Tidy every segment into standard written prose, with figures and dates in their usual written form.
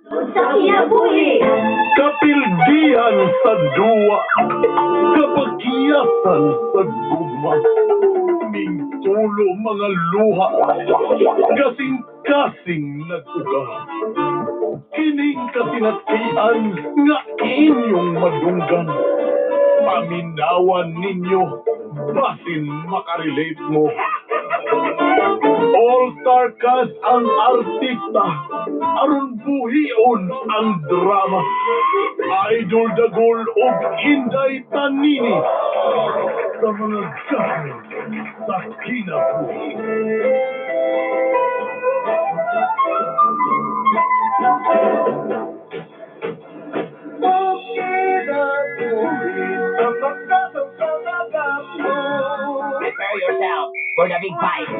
Sa kinabuhi. Kapildihan sa duwa, kapakyasan sa gugma, mingtulo mga luha, kasing-kasing nag-uga. Kining kasinatian nga inyong madunggan, paminawan ninyo, basin makarelate mo. All-star cast ang artista, aron buhion ang drama. Idol Dagol og Inday Tanini sa mga gamit sa kinabuhi. Prepare yourself for the big fight.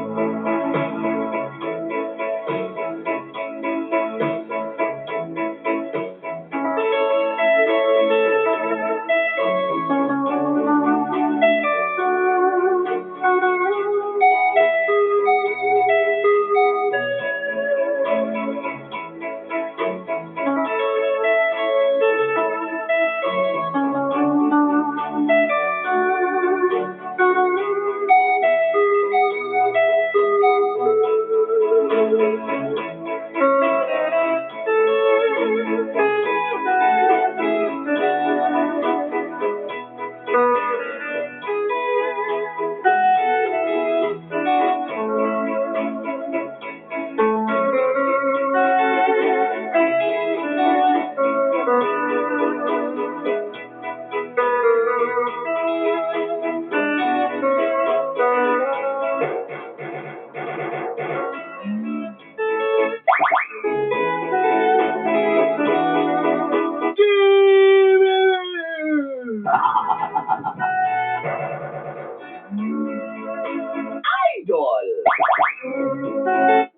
Idol!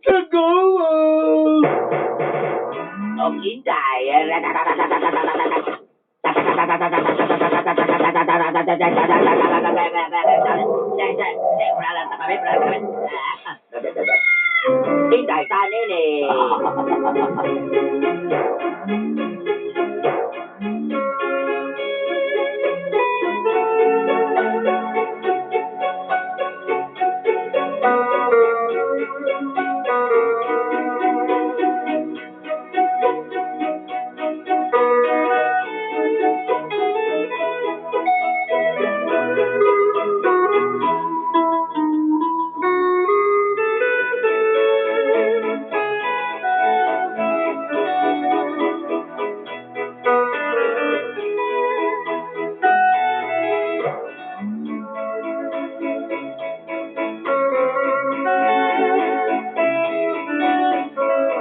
Tagawa! Og Inday. Inday Tanini.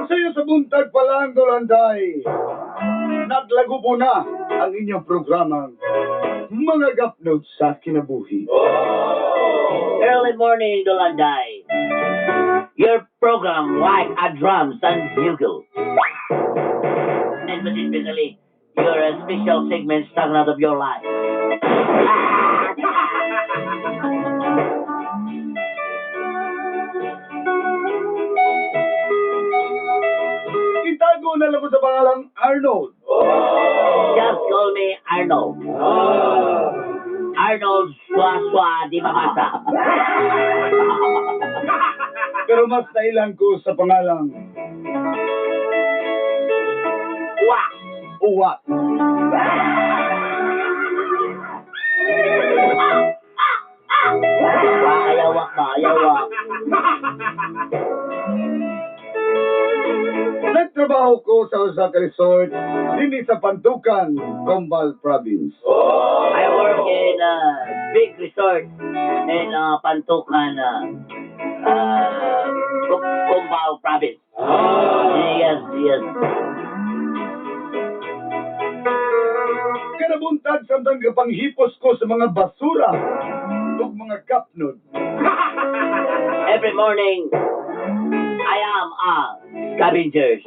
Sayo sa buntag pa lang, Dolanday. Naglago po na ang inyong programang Mga Gapnod sa Kinabuhi. Early morning, Dolanday. Your program like a drums and bugle. And most especially, your special segment starting out of your life. Itago na lang ko sa pangalang Arnold. Just call me Arnold. Arnold Swaswa Di Mamasa. Pero mas nailang ko sa pangalang Wah! Uwak. Wah, ayawak ba? Ayawak. Nagtrabaho ko sa Osaka Resort, dinhi sa Pantukan, Combal Province. I work in a big resort in Pantukan, Cumbao Province. Yes. Kanabuntag samtang gapanghipos ko sa mga basura ug mga gapnod. Every morning, I am a scavenger.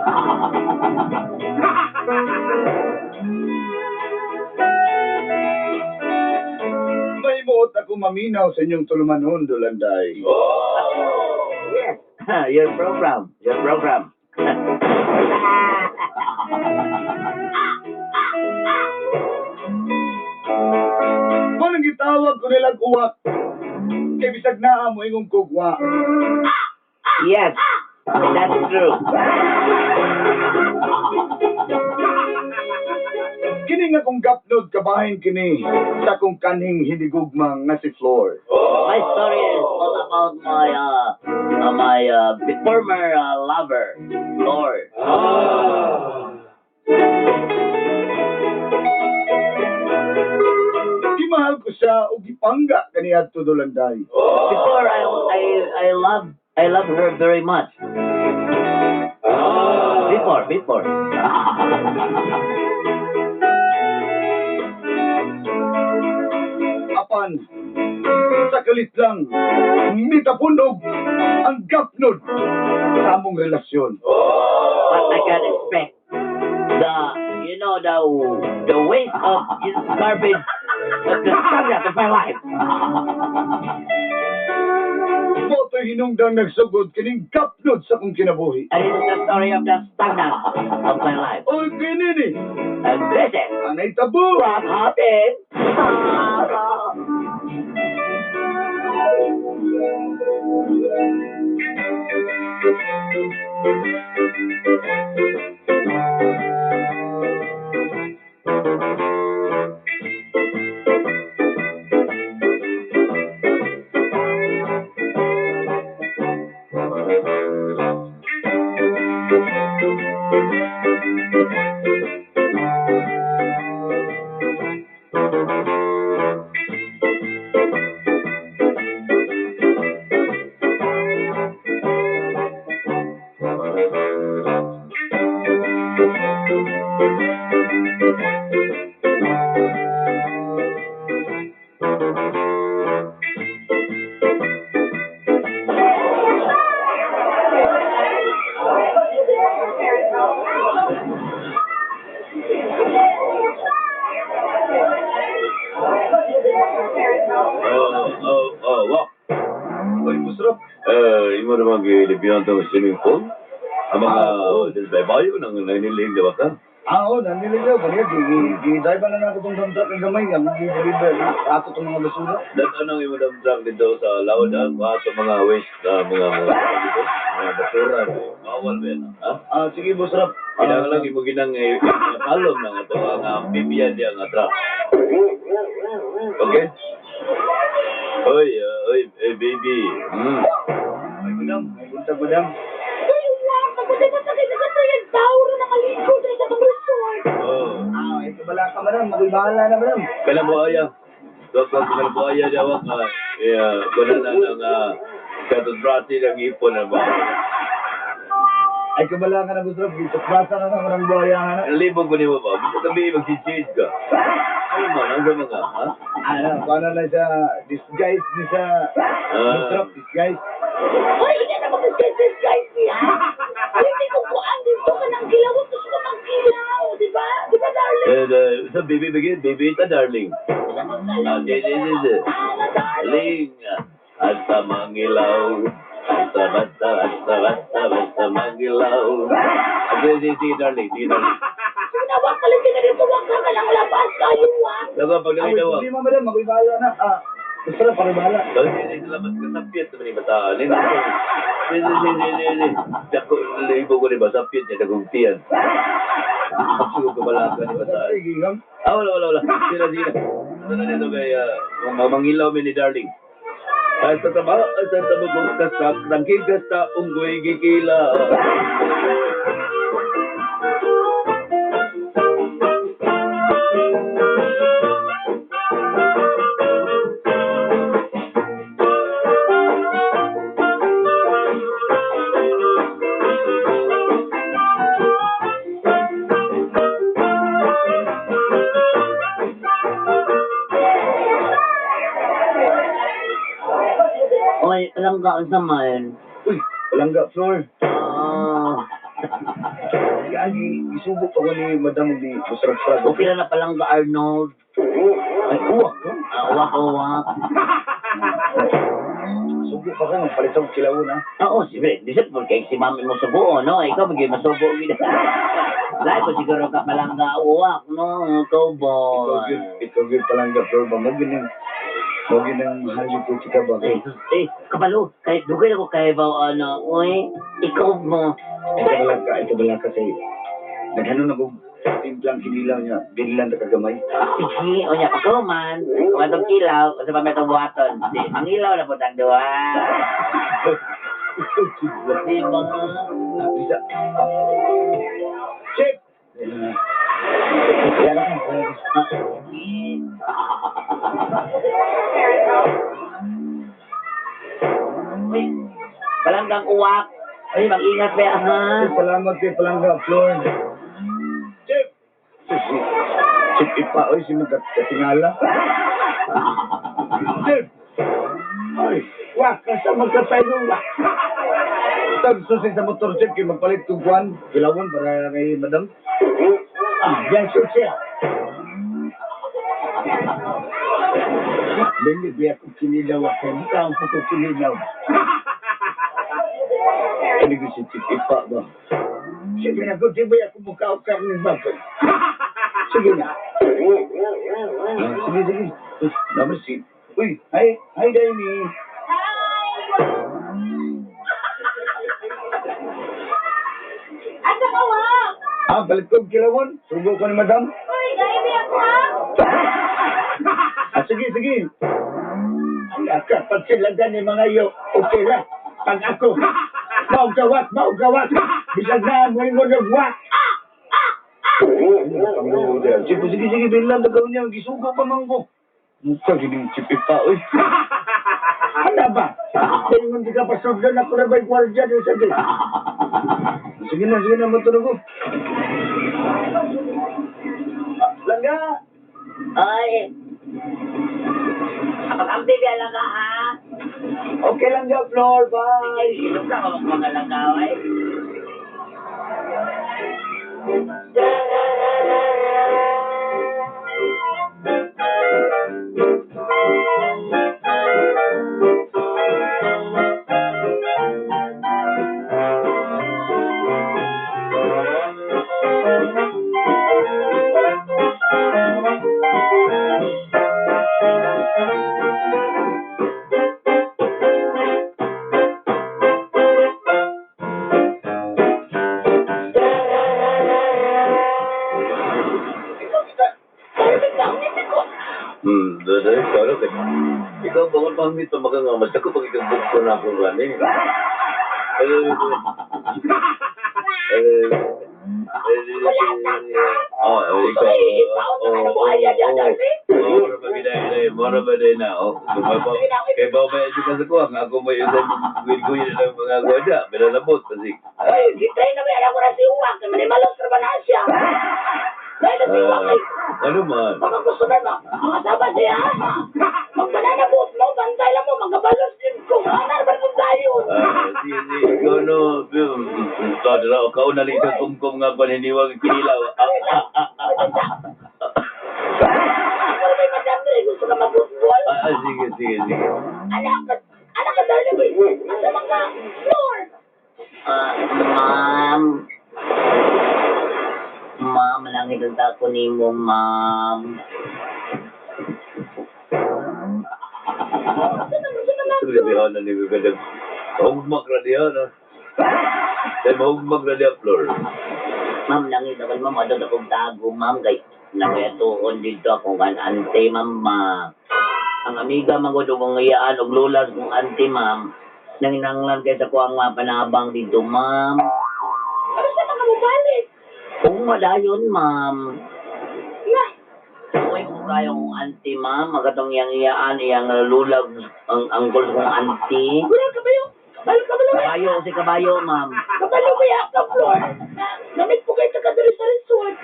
Mahimuot ako maminaw sa inyong tulumanon, Dolanday. Yes, your program, your program. Manang gitawag ko nilang uwak. Kay bisag naa mo ingong kugwa. Yes, that's true. Kini nga kong gapnod kabahin kini sa kong kanhing hinigugma nga si Flor. My story is all about my former lover, Lord. Gimahal ko siya og gipangga kaniadto, Dolanday. Before I love her very much. Before, before. Apan sa kalit lang mitapunog ang gapnod sa among relasyon. But I can expect the you know the waste of garbage of the subject of my life. Mao to'y hinungdang nagsugod kining gapnod sa akong kinabuhi. And it is the story of the stagnant of my life. O kini ni And this is ang nahitabo. What happened. Oh, wak. Oy, busrop. Eh, imo naman gilibihan tong swimming pool. Ang mga bayo nang nanililig, di ba ka? Ah, oh, naniligaw. Kaniya, gi-drive na na ako itong dump truck ng gamay. Ang gi-deliver. Ako itong mga basura. Nag-anong imo dump truck dito sa Laudan, mga sa mga waste na mga dito, mga basura, bawal ba yan? Ha? Ah, sige, busrop. Kinahanglan lang imo ginang kalom ng ato ang amphibia diya nga truck. Okay? Oy, oy, eh, baby. Ay, madam. May buntag, madam. Ay, wak! Maganda ba sa kinagatayan? Tauro na maligo dahil sa itong resort. Oh. Ah, ito bala ka, madam. Ako'y bahala na, madam. Kanang buhaya. Wag wag kanang buhaya diya wag ka. Eh, wala na nang katudrati ng ipon na ba. Ay, kabala ka na, busrop. Ituklasa na naman ang buhaya na. Nalibog ko nimo ba? Bisa kami mag-change ka. Ano man, ang sa mga, ha? Ano, paano na siya? Disguise ni siya. Busrop, disguise. Ay, hindi na mag-disguise niya. Hindi ko kuan dito ka ng kilaw. Gusto ko magkilaw, di ba? Di ba, darling? Eh, sa baby begin, baby ita darling. Ah, di, di, di, di. Tama, darling. Ling, at sa mangilaw. Basta, basta, basta, basta, basta mangilaw. Ah, di, di, di, darling, di, darling. Sige na, wag paligid na dito. Wag ka lang labas kayo, wag. Daga, pag Ay, nakita mo. problema, madam. Ako'y bahala na. Ah, busrop, ako'y bahala. Dahil hindi salamat ka sa piyet naman yung bataan. Hindi, hindi, hindi, hindi, hindi. Dako, libo ko ni ba sa piyet niya, nagugtiyan. Siguro ko pala ka ni bataan. Ay, gigam. Ah, wala, wala, wala. Sila, sila. Ano na nito kay, mangilaw mi ni darling. Ay, sa taba, ay, sa taba kong kasak, nangkigas ta, unggoy gikila. Oy, alam ka sa man. Uy, palangga, Flor. Ah, Gagi, isubo pa ko ni madam ni busrop Prado. okay na na palang ka, Arnold. Ay, uwak, no? Ah, uwak, uwak. Sugo pa ka, magpalit sa kilawon ha. Oo, siyempre. Di sa porque si mami mo sugo, no? Ikaw magiging masugo. Lahat ko siguro ka palangga uwak, no? Ikaw ba? Ikaw gyud palangga Flor ba mo gining mo ginang mahal gyud ko kita ba. Eh, eh, kabalo, kay dugay ako kay ba ano, uy, ikaw mo. Ay kabala ka kay naghanon ako timplang kinilaw niya, binlan ta kagamay. Sige, o niya, pagkuman, kumatong kilaw, o sa pametong buhaton. Di, mangilaw na po tang duha. Di ba? Bisa. Chip. Yan ako. Uy, palanggang uwak. Ay, mag-ingat pa, ha? Salamat kay palangga Flor. Chip. Chip ipa oy si magkatingala. Chip. Ay, wak ka sa magkatayo wa. Tagsusi sa motor chip kay magpalit kog kuan, kilawon para kay madam. Ah, yan siya. Bili biya ko kinilaw ako. Mukha ang ko kinilaw. Kani ko si Chip ipa ba? Sige na, kung di ba ako mukha o karne baboy. Sige na. Ah, sige, sige. Uy, naman si... Uy, hi, hi, Daini. Asa ka wa? Ah, balik ko kilawon. Sugo ko ni madam. Uy, gaibi ako ha. Ah, sige, sige. Ang kapag sila gani mga iyo, okay ra. Pag ako, maugawat, maugawat. Bisag na mo yung nagwak. Chip, sige, sige, bilang na gawin niya. Gisugo pa man ko. Mukha, gini, Chip ipa, uy. Ano ba? Kung hindi ka pasundan ako na ba'y gwardiya niyo sa gate. Sige na, matulog ko. Ah, Langga! Ay, kapag-ampi biya lang ka, ha? Okay lang ka, Flor. Bye! Sige, ilog ka, mga langgaw, eh. Dada, ikaw kay. Ikaw bangon pang mito makangamas ako pag ikaw ko na akong gani. Eh, oh, ikaw. Oh, mora ba binay, mora ba din na. Oh, kumaba. Kay ba ba ka sa kuha, nga ako may isang guyin ng mga gwadya, binalabot kasi. Ay, gitay na ba ako na si Uwak. Manimalos na ba na siya? Dahil na si Uwak ay, Ano man? mga gusto na ba? Mga saba siya. Magbanana boat mo, bantay lang mo, magabalos din ko. Ano ba kung tayo? Ah, sige, sige. Ikaw no, ikaw na, ikaw na lang ikaw kumkum nga paniniwag kinilaw. Ah, ah, ah, ah, ah. Ako na may madam na eh, gusto na mag-football. Ah, ah, sige, sige, sige. Anak ka, anak ka darling eh. Asa mga floor. Ah, ma'am. Ma'am, langit ang tako ni mo, ma'am. Asa naman sa mga Ito gabi na ni Bibig. Hugmak na diya na. Dahil mahugmak na diya, Flor. Ma'am, langit ako, ma'am. Adto akong tago, ma'am. Kay nagayatuon dito akong kan ante, ma'am. Ma. Ang amiga, magod kong iyaan og lulas kong ante, ma'am. Nanginanglan kay sa kuang mga panabang dito, ma'am. Ano sa mga mubalik? Kung madayon, ma'am. Nga, Uy, kung kayo kong auntie, ma'am, magatong iyang iyaan, iyang lulag, ang angkol kong auntie. wala ka ba yung, kabalo ka ba lang? Kabayo, si kabayo, ma'am. Kabalo ba yung ka floor? Namit po kayo taga diri sa resort.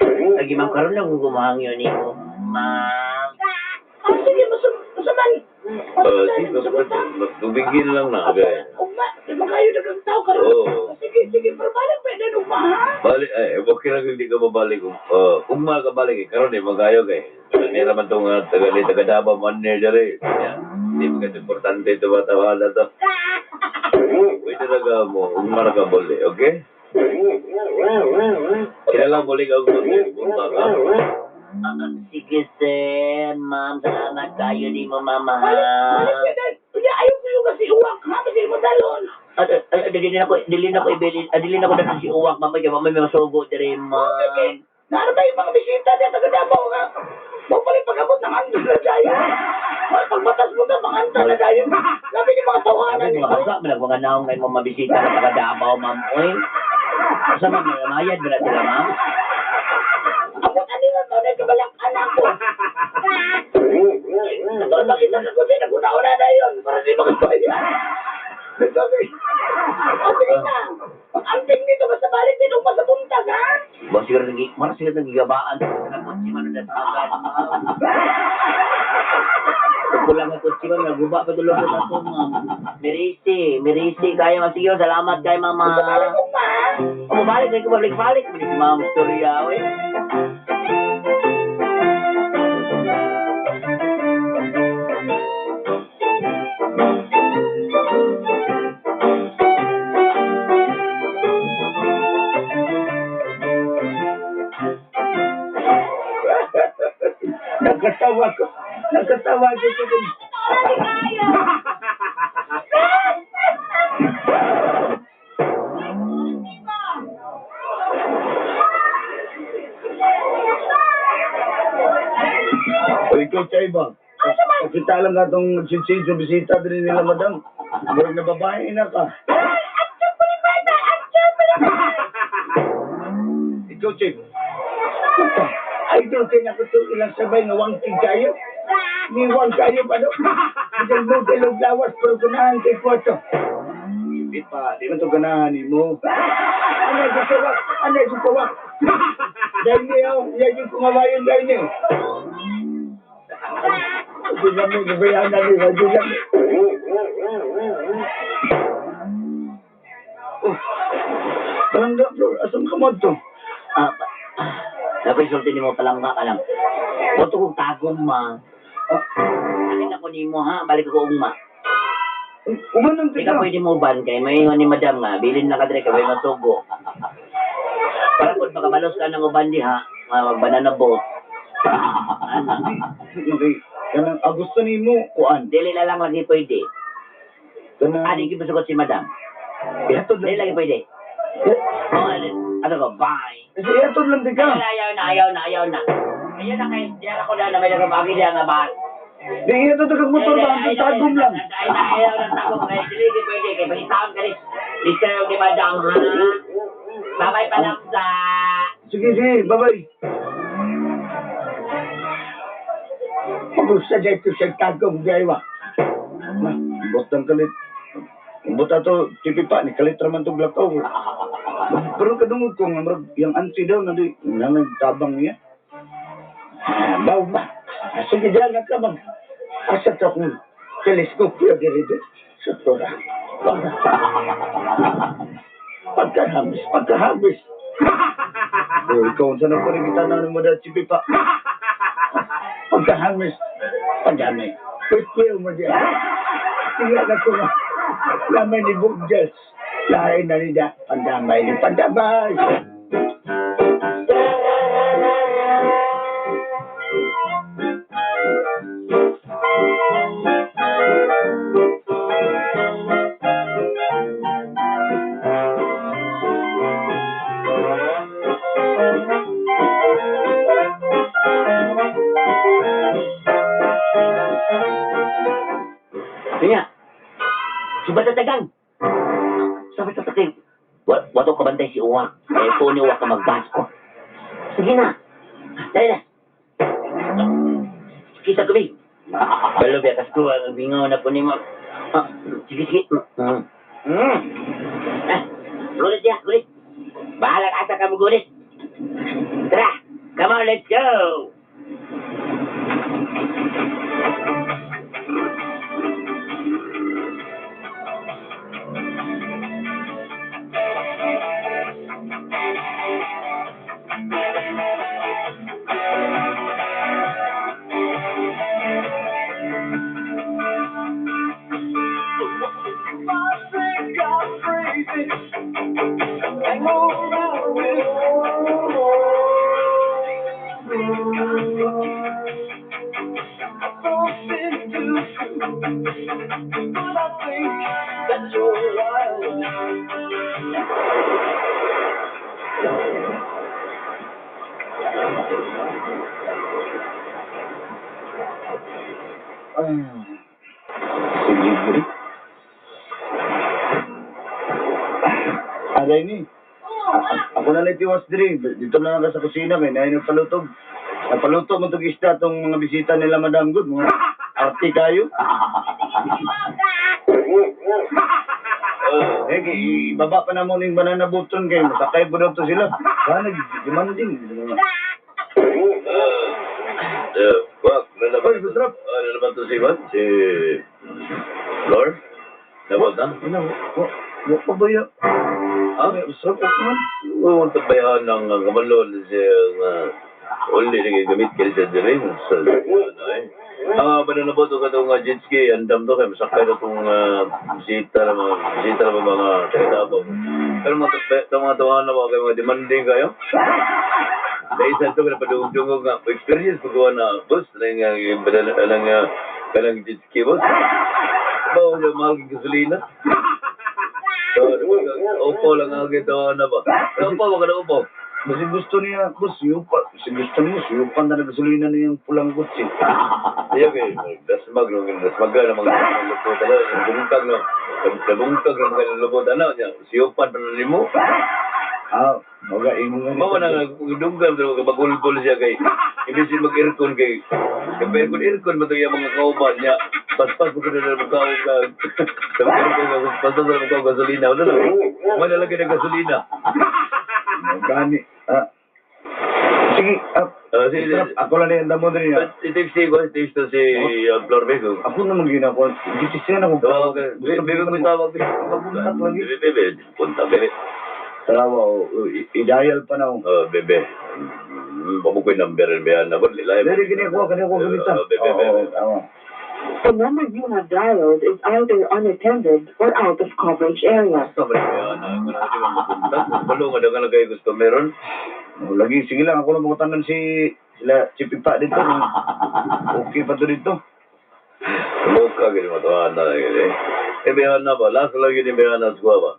Lagi, ma'am, karon lang kung gumahang yun eh. Ma'am. Ah, sige, masuman. Ah, sige, tubigin lang na. Okay. Ugma, di ba kayo dagang tao karon? Oo. Sige, sige, pero balik pa din ugma, ha? Balik, eh, okay lang hindi ka mabalik. Ugma ka balik, eh. Karon eh, magayo kay. Hindi naman itong taga, taga Davao man niya dyan eh. Hindi mo kasi importante ito mga tawanan to. Pwede na ka mo, umara ka muli, okay? Kailangan muli ka muli, punta ka. Sige, sir. Ma'am, salamat kayo ni mo, ma'am, ha? Balik ka dahil. Unya, ayaw ko yung kasi uwak, ha? Kasi mo dalon. At, dili na ko ibilin, dili na ko dapat si Uwak, ma'am, kaya ma'am, may masugo diri, ma'am. Naano ba yung mga bisita niya taga Davao nga? Mo pala yung pag-abot ng anta na dayon. Mga pagbatas mo na, mga anta na dayon. Labi ni mga tawanan Sabi ni mo, basta mo mga naong ngayon mga bisita na taga Davao, ma'am, oy. Sa ma'am, mayad ba na sila, ma'am? Abot ano na to, nagkabalak anak ko. Katol, makita ka kasi naguna-una na yun para di makapaya. Sabi, o sige na, pag-anting nito, basta balik din pa sa buntag, ha? Ba, siguro nagi, mara siguro nagigabaan sa kotse man na tagan, ma'am. Kulang ang kotse, ma'am, naguba pa tulog ko ako, ma'am. Mirisi, mirisi, kayo, ma'am. Sige, salamat kayo, mama. Balik ko, ma. O, balik, balik, balik, balik. Balik, ma'am, storya, oy. Nagkatawa ko. Nagkatawa ko. Sorry kayo. O ikaw, Chay ba? Nakita lang nga itong nagsisid sa bisita din nila, madam. Murag na babae na ka. Ikaw, Chief. Puta, idol kay nako to ilang sabay nga wangting kayo. Ni wang kayo pa no. Bisan mo dalog lawas pero ganahan kay kwarto. Di pa, di man ito ganahan ni mo. Anay ko kawak, anay ko kawak. Dahil niyo, yan yung kumawayon dahil niyo. Hindi namin gabayan na niyo, hindi namin. Oh, Palangga, Flor, asan ka mo to? Ah, Napisulti ni mo palangga ka lang. Boto kong tagong, ma. Nakita ko ni mo, ha? Balik ko ugma. Umanong Hindi ka tika. pwede mo ban kay may ni madam nga bilin na ka dire kay may masugo. Para pud makabalos ka ng uban diha, nga magbanana boat. Ana, Okay. Kanang ah, gusto ni mo, kuan. dili na lang lagi pwede. Kanang, Ani gyud masugot si madam. ihatod Dili lang. lagi pwede. Oh, ano ko, bye. Kasi ihatod lang tika. Ayaw na, ayaw na, ayaw na, ayaw na. Ayaw na kay diyan ako na may nagabagi diya nga ba. Di ihatod kag motor ba? Ang tagom lang. Ay na, ayaw na tagom kay dili gyud pwede kay balitaan ka ni. Di ni madam ha. Bye-bye palangga. Sige, sige, bye-bye. Magusta dito sa tagong gaywa. Ma, butang kalit. Buta to, tipi pa, ni kalit raman to blakaw. Pero kadungog ko nga, murag, yung auntie daw, na di, na nagtabang niya. Ah, baw ba? Ah, sige dyan na ka mag... Asa to kung teleskopyo diri do. Sa tora. Pagkahabis, pagkahabis. O, ikaw, saan ako rin kita na mo dahil tipi pa. Pagkahamis, pagdamay. Pwede mo diyan. Tingnan na ko nga. Lamay ni Bugdels. Lain na nila. Pandamay ni pandamay. Kanya, si Batatagang. Sa Batatagang, wato ka bantay si Uwak. Eh, po ni Uwak ka magbasko. Sige na. Dali na. Kita ko, bi. Balo, biya, kas ko, ang bingaw na po ni mo. Ah, sige, sige. Ah, gulit ya, gulit. Bahala ka asa ka mo gulit. Tara, come on, let's go. Ah, sige, guri. Aray ni. Ako na lang tiwas diri. Dito na lang ka sa kusina kay naay nagpalutog. Nagpaluto mo tog isda tong mga bisita nila Madam Good, mga arte kayo. Eh, kay ibaba pa na mo ning banana buton kay masakay po daw to sila. Sana demanding. Wak, nalaban. Oy, Busrap. Ah, nalaban to si Ivan? Si Lord? Nabot na? Ano, wa wa pa ba ya? Ha? Busrap wa man. Oo, tabayan ng kabalon siya nga uli na gamit kayo sa dire sa ano eh. Ang banana boat o katong jet ski, andam to kay masakay na itong bisita na mga taga-Davao. Pero mga itong mga tawahan na mga kayo, mga demanding kayo. Dahil sa ito, pinapadungog nga, experience pagawa na boss, nang banana, nang kanang jet ski boss. Bawa niya mahal kang gasolina. So, upo lang ang gitawa na ba? Upo, baka na upo. Kasi gusto niya, boss, yupa. Kasi gusto niya, yupa na nagasolina niya yung pulang kutsi. Iya kay dasmag no dasmag na mga lupot ala bungkag no nabungkag na mga lupot ano nya siyupan pa na nimo. Ah, maga imo nga. Mao na dunggan pero bagulbol siya kay imbis mag aircon kay kay aircon aircon man to iya mga kauban niya paspas mo na magkaon ka sa aircon ka paspas na magkaon gasolina wala na wala lagi na gasolina. Gani. Ah. Sige, ah, Ah, sige, sarap. Ako lang yung damo din niya. I-text ko, i-text to si Flor Bego. Ako naman ginagawa. Gitisiyan ako. Tawag ka. Bebe mo tawag. Bebe, bebe. Punta, bebe. Tarawa, o, i-dial pa na. o. Oh, bebe. Bako ko yung number and bayan na. Ba't lilay? Dili, gini ako, gini ako gamitan. Oh, bebe, bebe. Oo, tama. The number you have dialed is either unattended or out of coverage area. Basta ba yung bayan na? Kung ano di ba mapunta? Balo nga dagan kayo gusto meron. O, lagi, sige lang, ako lang makutanan si sila Chipipa dito. Okay pa to dito. Mukha gini matawahan na gini. Eh, bayan na ba? Last lang yun yung bayan na sa ba?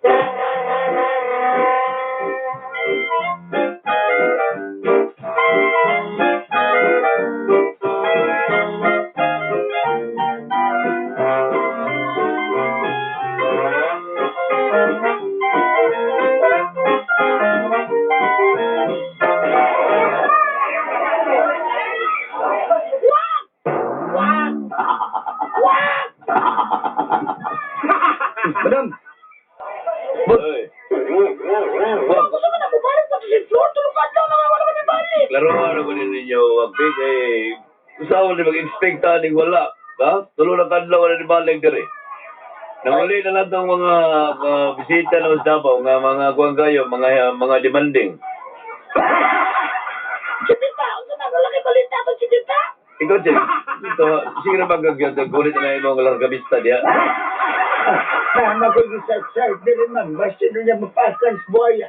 Madam! Oy. Wag. Gusto mo na mubalik pa to si Flor, tulong ka daw naman, wala man ibalik. Laro nga ko ninyo, wag big eh. Usawa ni mag-expect taning wala. Ha? Tulo na kadlaw wala ni balik diri. Nanguli na lang tong mga bisita na sa Davao, nga mga kuwan kayo, mga demanding. Si Pipa, unsa na wala kay balita to si Pipa? Ikaw, Jay, ito, sige na magagulit na imong largabista diya. Na ko sa dili man basta niya mapakan sa buhaya.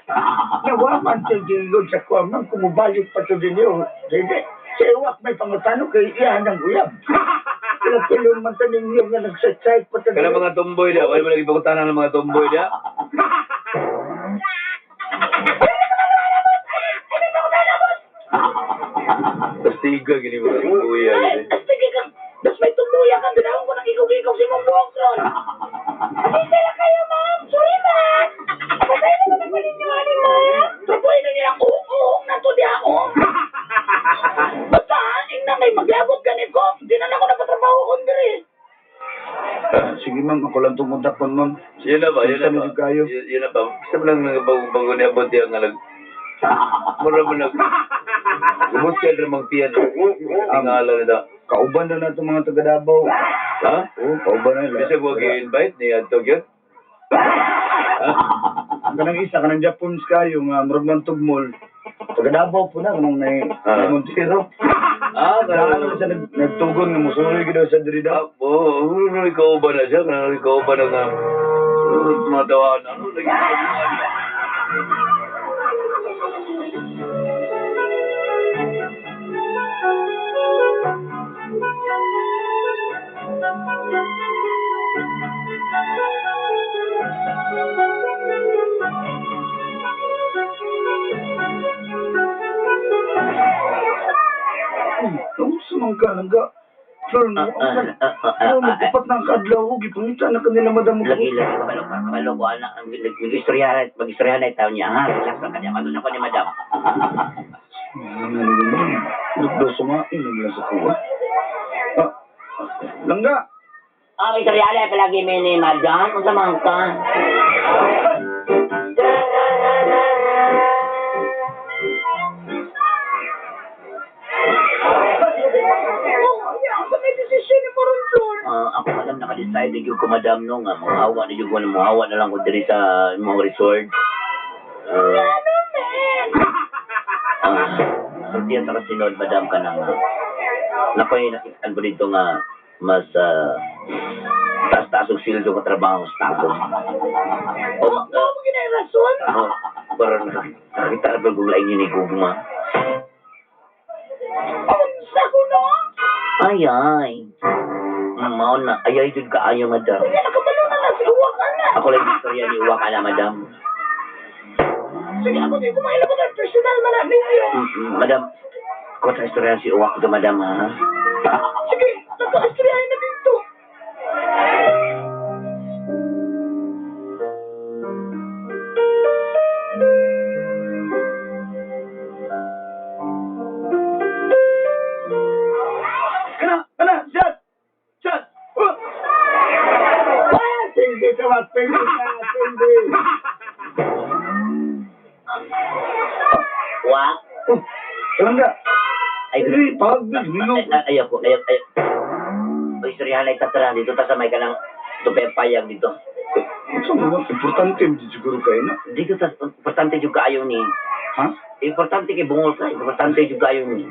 Nawaman to dingon sa kuha man kung mubalik pa to dinyo. Dili. Sa iwak may pangutano kay iyahan ng uyab. Pinapilon man to ninyo nga nagsasite pa to. Kana mga tomboy diya, wala mo lagi pagkutanan ng mga tomboy diya. Tastiga, gini mga kuya. Ay, astige kang. Das may tumuya ka, binawang ko ng ikog-ikog si mong buhok ron. Pasensya na kayo, ma'am. Sorry, ma'am. Pasensya na naman ninyo, ani, ma'am. Trapuhin na nilang uong na to di ako. Basta, ing na may maglabot ganit ko. Di na ako napatrabaho kon diri. Ah, sige ma'am, ako lang itong kontak kon ma'am. Yun na ba, yun na Kumusta ba? na jud kayo? Yun na ba? Basta mo lang bago niya abot yung nga nag... Mura mo nag... Gumuskal rin mang tiyan. Tingala nila. Kauban na na itong mga taga Davao. Ha? Oo, kauban na nila. Bisa ko i-invite ni Adto gyud? Ha? Kanang isa, kanang Japons kayo nga murag man tugmol. Taga Davao po na kanang may Ah. may Montero. Ah, Daan na siya nagtugon nga musuloy gid daw sa diri daw. Ah, oo, oh, ikaw ba na siya? Kanang ikaw ba na nga? Mga tawahan, ano? Lagi na. Unsa man ka langga? Flor, mo Flor, magkupat na ang kaadlaw ko. Gipangita na kanila madam mo. Lagi lagi kabalo ka, kabalo ko anak ang mag-istorya, mag-istorya na itaw niya ha. Relax lang kanya, mato ko ni madam. Ano naman? Daw sumain nila sa kuha. Ah, langga! Ah, may istorya na palagi may ni madam, unsa man ka? Oh, yeah, sa may desisyon ni Moron Flor. Ah, ako madam naka-decide na gyud ko madam no nga manghawa na gyud ko manghawa na lang ko diri sa imong resort. Ah, ah, sultihan sa kasinod madam ka na nga. Nakoy nakitaan ko dito nga mas taas-taas og sildo ka trabaho sa tagom. O, Oh, mo ginay rason. oh, parang nakakita na ba kung lain yun ni Gugma? Unsa ko no? Ay, ay. Mao na, ay, ay, dun ka ayo, madam. Kaya nakabalo na na si Uwak ana. Ako lang yung istorya ni Uwak ana, madam. Sige, ako di ko mailabot ang personal man na ninyo. Madam, ako sa istorya si Uwak to, madam, ha? Sige, nagka-istoryahin na dito. Kana! Kana! Shot! Shot! Oh! Ah, Pindi ka ba? Pindi ka, pindi. Uwak? Oh, langga! Ay, Ay, pagod. Mingo. ay, ay, ayoko, ayaw, ayaw. O, istoryahan na itatara dito, ta sa may ka ng tupepayag dito. Unsa man ba? Importante mo siguro kayo na. Dito sa, importante yung kaayo ni. Ha? Importante kay bungol ka, importante yung kaayo ni.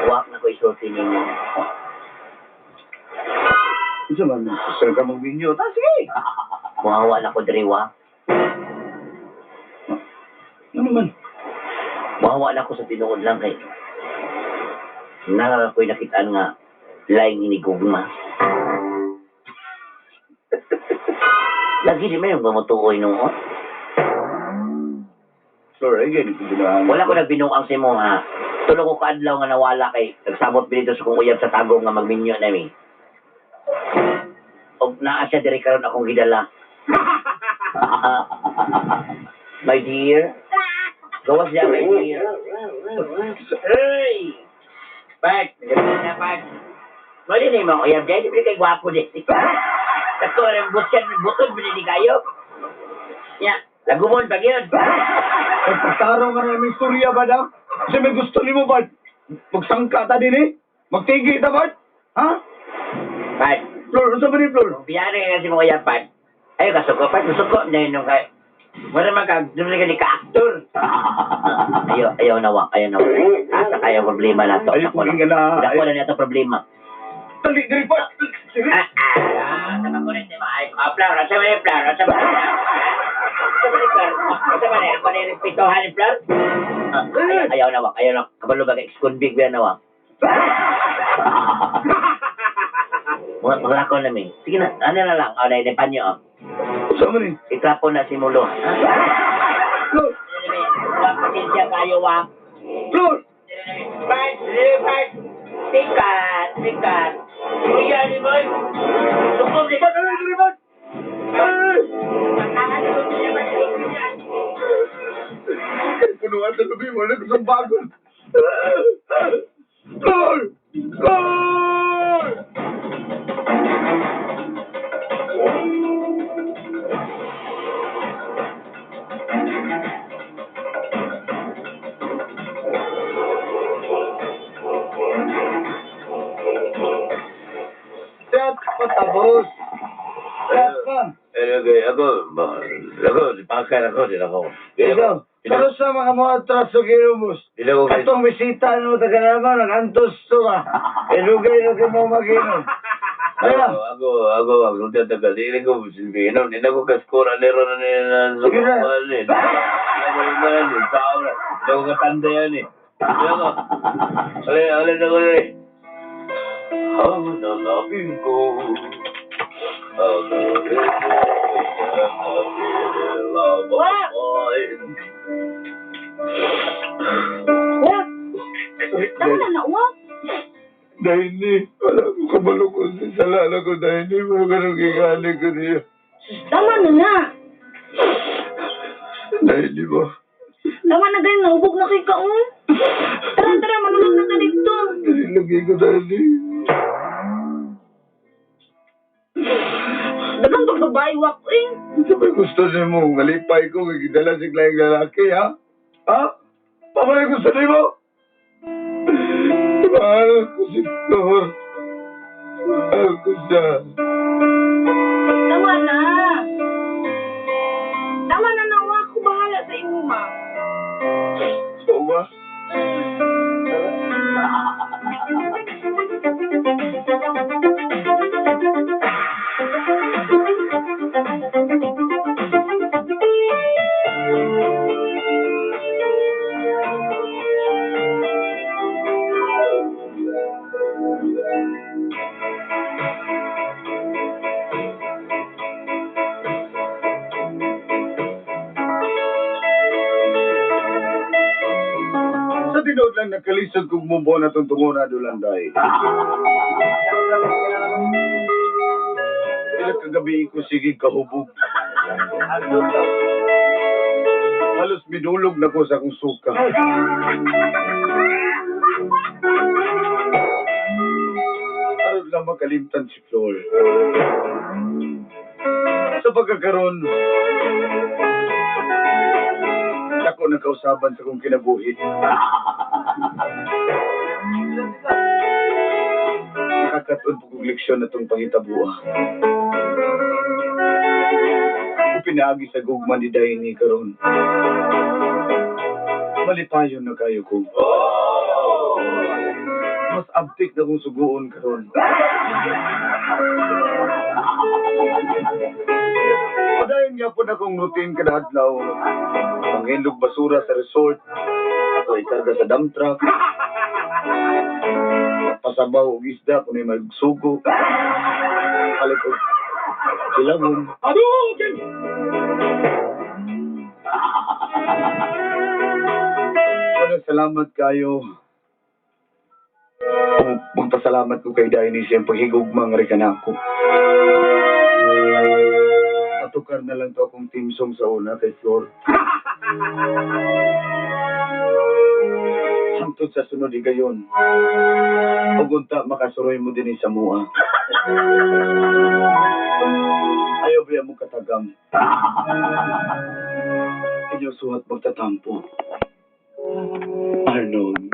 Uwak na ko isulti ninyo. Unsa man? Gusto ka magminyo. Ta, sige! Muhawa na ko diri wa. Ano man? Muhawa na ko sa tinuod lang kay. Nara ko'y nakitaan nga laing inigugma. Lagi di may mamutuoy noon. Flor, ay ganito ginahan. Wala ko nagbinuang sa imo ha. Tulo ko kaadlaw nga nawala kay nagsabot dito sa kong uyab sa tagom nga magminyo nami. Og naa siya diri karon akong gidala. Ah, my dear. Gawas siya, my dear. Hey! Pat, na pat. Mali na yung mga uyab dyan, di ba kay gwapo din. Kato rin, buskan, butod, binili kayo. Ya, lagumon pag yun. Ay, pagtaraw ka na namin istorya ba daw? Kasi may gusto nimo ba? Magsangka ta din eh. Magtigi ta ba? Ha? Pat, Flor, unsa ba ni Flor? Biyari kasi mo kaya pat. Ay, kasuko pat, masuko na yun nung kay. Wala man ka, doon ka ni ka-actor. Ayaw, ayaw na wak, ayaw na wak. Asa kaya problema na to. Ayaw Dako kong ingana. na. Dako na niya to problema. Dali, dali pa! Sige. Ah, ah, sama ko rin si mga ay, ah, Flor, asa ba ni Flor? Asa ba ni Flor? Asa ba ni Flor? Asa ba ni? Ako na yung respetuhan ni Flor? Ah, ayaw, ayaw na wak, ayaw na. Kabalo ba ka ex-convict ba na wak? Mga maglakaw na mi. Sige na, ano na lang. Oh, na, panyo, oh. Unsa man ni? Itrapo na si Mulo. Flor! Wak, pasensya kayo, wak. Flor! Bart, Bart. Sikat, sikat. Kuya ni Boy. Tukom ni Ba't ano dali ba? Ay! Punuan sa lubi mo na gustong bagon. Flor! Flor! Chat patabos. Chat pa. Eh, okay, ako, ako, pakar ako, din ako. Ikaw, karos sa mga mga atras sa Girubos. Dili ako kay Katong bisita no taga naman, nagantos to ka. Ilugay-lugay mo maginom. Ay na. Ako, ako, ako, ako, tagal. Hindi ko silbi. Ano, hindi ko kaskora nero na nila sa Sige na. mga eh. Tao na. Hindi ko katanda yan eh. Hindi ako. Alin, alin ako na eh. Ang nanapin ko. Ang nanapin ko. Wak! Wak! Tama na na, wak! Dahil ni, wala ko kabalo ko sa salala ko dahil ni, mga ganun gigali ko niya. Tama na na! Dahil ni ba? Tama na ganyan, nahubog na kay kaon. Tara, tara, manulog na ka dito. Dahil lagi ko dahil ni. Dagang pagbabae, wak eh. Sa may gusto niyo mo, ngalipay ko, gigidala si Clyde lalaki, ha? Ha? Pamay gusto niyo mo? Mahal ko si Flor. Mahal ko siya. Tama na. Tama na na, wak. Ako bahala sa imo, ma. So ba? Sa tinuod lang nagkalisod kong mumbo na itong tunguna dulanday. Ilang kagabi ko sige kahubog. Halos minulog na ko sa akong suka. Aron lang makalimtan si Flor. Sa pagkakaroon, dako na kausaban sa kong kinabuhi. Nakakatun po kong leksyon na itong pangitabua. Kung pinaagi sa gugma ni Daini karon. Malipayon na kayo ko. Mas abtik na kong suguon karon. Padayon nga po na kong routine kada adlaw. Panghindog basura sa resort. Ako ikarga sa dump truck. Pasabaw og isda kung may magsugo. Palit og silangon. Hadouken! Pero salamat kayo. Kung magpasalamat ko kay Daini sa iyang paghigugmang rekanako. Patukar na lang to akong team song sa una kay Flor. Hangtod sa sunod higayon. Ug unta makasuroy mo din sa mua. Ayaw ba mo katagam? Inyo suhat magtatampo. Arnold.